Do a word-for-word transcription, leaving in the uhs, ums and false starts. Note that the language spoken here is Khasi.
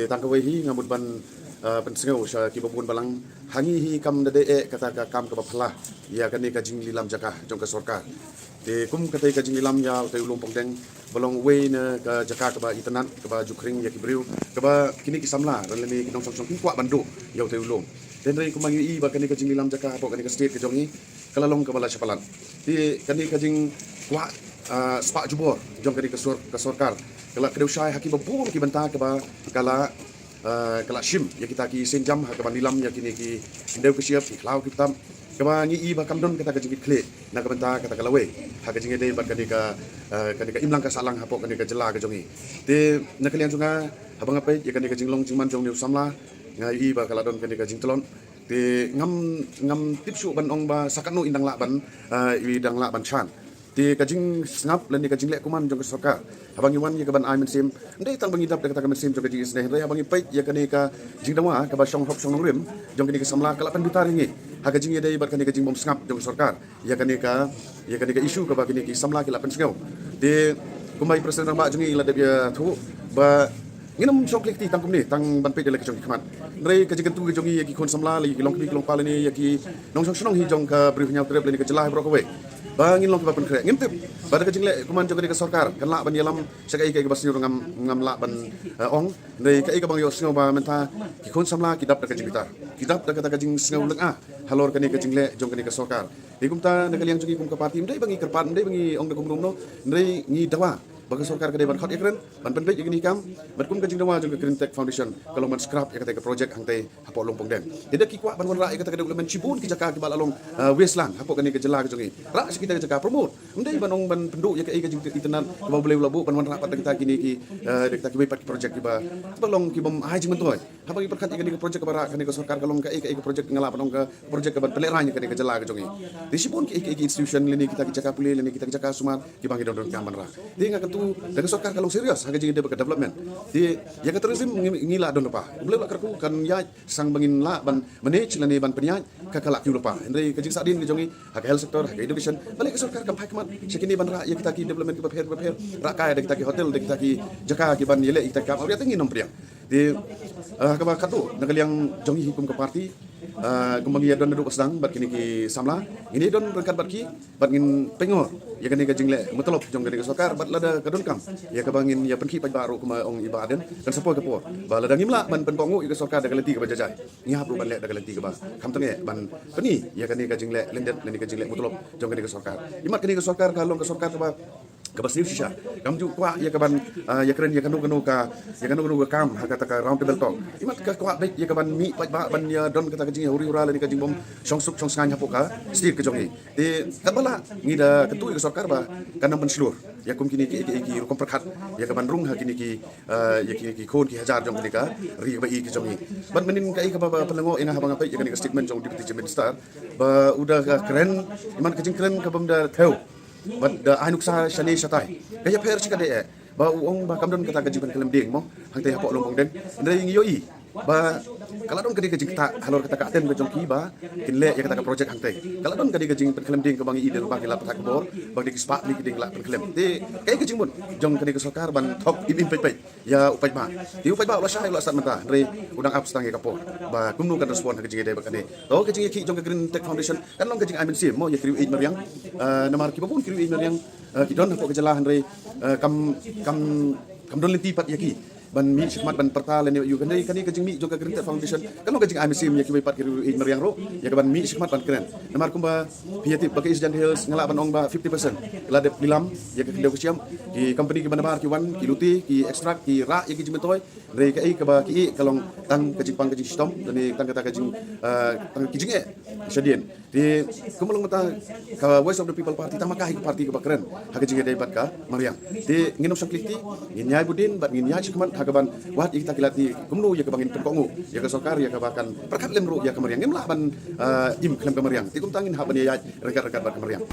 Tang kawei hi nga mut ban, ah, pynsngew sha kiba bun balang, ha ngi hi kam da dei eh kata ka kam kaba phylla ïa kane ka jinglilam jaka jong ka sorkar. Te kum katei ka jinglilam ïa utei u lum pongdeng ba long uwei na ka jaka kaba itynnad, kaba ju khring ïa ki briew, kaba kine ki samla lane ki nongshong shnong kim kwah ban duh ïa utei u lum. Te hynrei kumba ngi i ba kane ka jinglilam jaka hapoh kane ka state ka jong ngi ka la long kaba la sha palat. Te kane ka jingkwah, ah, spah jubor jong kane ka sor-, ka sorkar ka la kdew shai ha kiba bun ki bynta kaba ka la, ah, ka la shim ïa kita ki sienjam ha kaba lilam ïa kine ki khyndew ki shyiap, ki khlaw ki btam, kaba ngi i ba kam don kata ka jingkitkhlieh na ka bynta kata ka lawei ha ka jingïadei bad kane ka, ah, kane ka imlang ka sahlang hapoh kane ka jylla ka jong ngi. Te na ka liang jong nga, haba nga peit ïa kane ka jinglong jingman jong une u samla, nga i ba ka la don kane ka jingtlot. Te ngam, ngam tip shuh ban ong ba sa katno in dang lah ban, ah, i dang lah ban shan. Te ka jingsngap lane ka jingleh kumne jong ka sorkar, haba ngi wan ïa ka ban ai mynsiem, ym dei tang ba ngi dap da kata ka mynsiem jong ka jingisynei, hynrei haba ngi peit ïa kane ka jingdawa kaba shong hok shong nongrim jong kane ka samla, ka la pynbitar ïa ngi ha ka jingïadei bad kane ka jingbymsngap jong ka sorkar ïa kane ka, ïa kane ka issue kaba kine ki samla ki la pynsngew. Te kumba i President rangbah jong ngi i la dep ïathuh ba ngin ym shong khlieh kti tang kumne, tang ban peit ïa la ki jong ki khmat. Hynrei ka jingkyntu ka jong ngi ïa ki khun samla, la ki longkmie ki longkpa lane ïa ki nongshong shnong hi jong ka Bri u Hynñiewtrep lane ka jylla hi baroh kawei, ba ngin long kiba pynkhreh. Ngim tip ba da ka jingleh kumne jong kane ka sorkar kan lah ban ïalam sha kaei kaei kaba sniew ruh ngam, ngam lah ban, eh, ong. Hynrei kaei kaba nga ïohsngew ba mynta ki khun samla ki dap da ka jingbitar, ki dap da kata ka jingsngew lyngngoh halor kane ka jingleh jong kane ka sorkar. Te kumta na ka liang jong ngi kum ka party, ym dei ba ngi kyrpad, ym dei ba ngi ong da kumno kumno, hynrei ngi dawa ba ka sorkar ka dei ban khot ïakren ban pynbeit ïa kine ki kam. Bad kum ka jingdawa jong ka Green Tech Foundation ka long ban scrap ïa katei ka project hangtei hapoh Lum Pongdeng. Te da ki kwah ban wanrah ïa kata ka development shibun ki jaka kiba la long, ah, wasteland hapoh kane ka jylla ka jong ngi. Rah sha kita ki jaka, promote. Ym dei ban ong ban pynduh ïa kaei ka jingitynnad kaba U Blei u la buh ban wanrah pat da kita kine ki, ah, da kita kiwei pat ki project kiba, kiba long kibym ai jingmyntoi. Haba ngi pyrkhat ïa kane ka project kaba rah kane ka sorkar, ka long kaei kaei ka project nga lah ban ong ka project kaban pynlehrain ïa kane ka jylla ka jong ngi. Te shibun kiei kiei ki institution lane kita ki jaka pule lane kita ki jaka sumar kiba ngi don donkam ban rah. Te nga kyntu da ka sorkar ka long serious ha ka jingïadei bad ka development. Te ïa ka tourism ngi, ngi lah don lypa. U Blei u la kyrkhu kan ïaid, tang ba ngin lah ban manage lane ban pynïaid ka, ka lah kiew lypa. Hynrei ka jingsahdien ka jong ngi ha ka health sector, ha ka education, balei ka sorkar kam phai khmat sha kine ban rah ïa kita ki development kiba pher kiba pher, rah kai da kita ki hotel, da kita ki jaka kiban ïaleh ïa kita ki kam awria, te ngin ym pdiang. Te, ah, kaba khatduh na ka liang jong ngi hi kum ka party, ah, kumba ngi ïa don naduh ba sdang bad kine ki samla, ngin ïa don ryngkat bad ki, bad ngin pynngor ïa kane ka jingleh mutlop jong kane ka sorkar, bad lada ka donkam ïa kaba ngin ïa pynkhih paidbah ruh kumba ong i Bah Ardent, kan sa poi ka por ba lada ngim lah ban pynkohnguh ïa ka sorkar da ka lynti kaba jai jai, ngi hap ruh ban leh da ka lynti kaba khamtam eh ban pyni ïa kane ka jingleh lyndet lane ka jingleh mutlop jong kane ka sorkar. Imat kane ka sorkar ka long ka sorkar kaba, kaba sniew shisha. Kam ju kwah ïa kaban, ah, ïa kren ïa kano kano ka, ïa kano kano ka kam ha kata ka round table talk. Imat ka kwah beit ïa kaban mih paidbah ban ïa don kata ka jinghuri hura lane ka jingbym shong suk shong sngaiñ hapoh ka state ka jong ngi. Te katba lah ngi da kyntu ïa ka sorkar ba kan nang ban shlur ïa kum kine ki, ki, ki rukom pyrkhat ïa kaban rung ha kine ki, ah, ïa kine ki khun ki hajar jong kane ka ri kaba ïeit ka jong ngi. Bad mynnin kaei kaba, ba pynlyngngoh ïa nga haba nga peit ïa kane ka statement jong Deputy Chief Minister, ba u da ka kren, imat ka jingkren kabym da thew bad da ai nuksa shane shatai. Ka ïapher shi katdei eh ba u ong ba kam don kata ka jingpynkhlem dieng mo hangtei hapoh Lum Pongdeng. Hynrei ngi ïohi ba ka la don kane ka jingktah halor kata ka attempt ka jong ki ba kin leh ïa kata ka project hangtei. Ka la don kane ka jingpynkhlem dieng kaba ngi i da lypa ki lad pathai khubor ba ki dei ki spah tylli ki dieng la pynkhlem. Te kaei ka jingmut jong kane ka sorkar ban thok im im peit peit ïa u paidbah? Te u paidbah u la shai, u la stad mynta, hynrei u dang ap tang ïa ka por ba kumno kan respond ha ka jingïadei bad kane. To ka jingïakhih jong ka Green Tech Foundation kan long ka jingai mynsiem mo ïa ki riewïeit mariang. Ah, namar kiba bun ki riewïeit mariang, ah, ki don hapoh ka jylla, hynrei, ah, kam, kam, kam don lynti pat ïa ki ban mih shakhmat ban pyrta lane ïa u, hynrei kane ka jingmih jong ka Green Tech Foundation kan long ka jingai mynsiem ïa kiwei pat ki riewïeit mariang ruh ïa kaban mih shakhmat ban kren. Namar kumba phi ïa tip ba ka East Jaintia Hills nga lah ban ong ba fifty percent la dep lilam ïa ka khyndew ka shyiap. Ki company kiba nabar ki wan, ki lute, ki extract, ki rah ïa ki jingmyntoi. Hynrei kaei kaba ki ïeh ka long tang ka jingpang ka jingshitom lane tang kata ka jing, ah, tang ki jingeh shadien. Te kumba long mynta ka Voice of the People Party tang ma ka hi ka party kaba kren ha ka jingïadei bad ka mariang. Te ngin ym shong khlieh kti, ngin ïai bud dien bad ngin ïaid shakhmat ha kaban wad ïa kita ki lad kumno ïa kaba ngin pynkohnguh ïa ka sorkar ïa kaba kan pyrkhat lem ruh ïa ka mariang. Ngim lah ban, ah, im khlem ka mariang. Te kumta ngin hap ban ïaid ryngkat ryngkat bad ka mariang.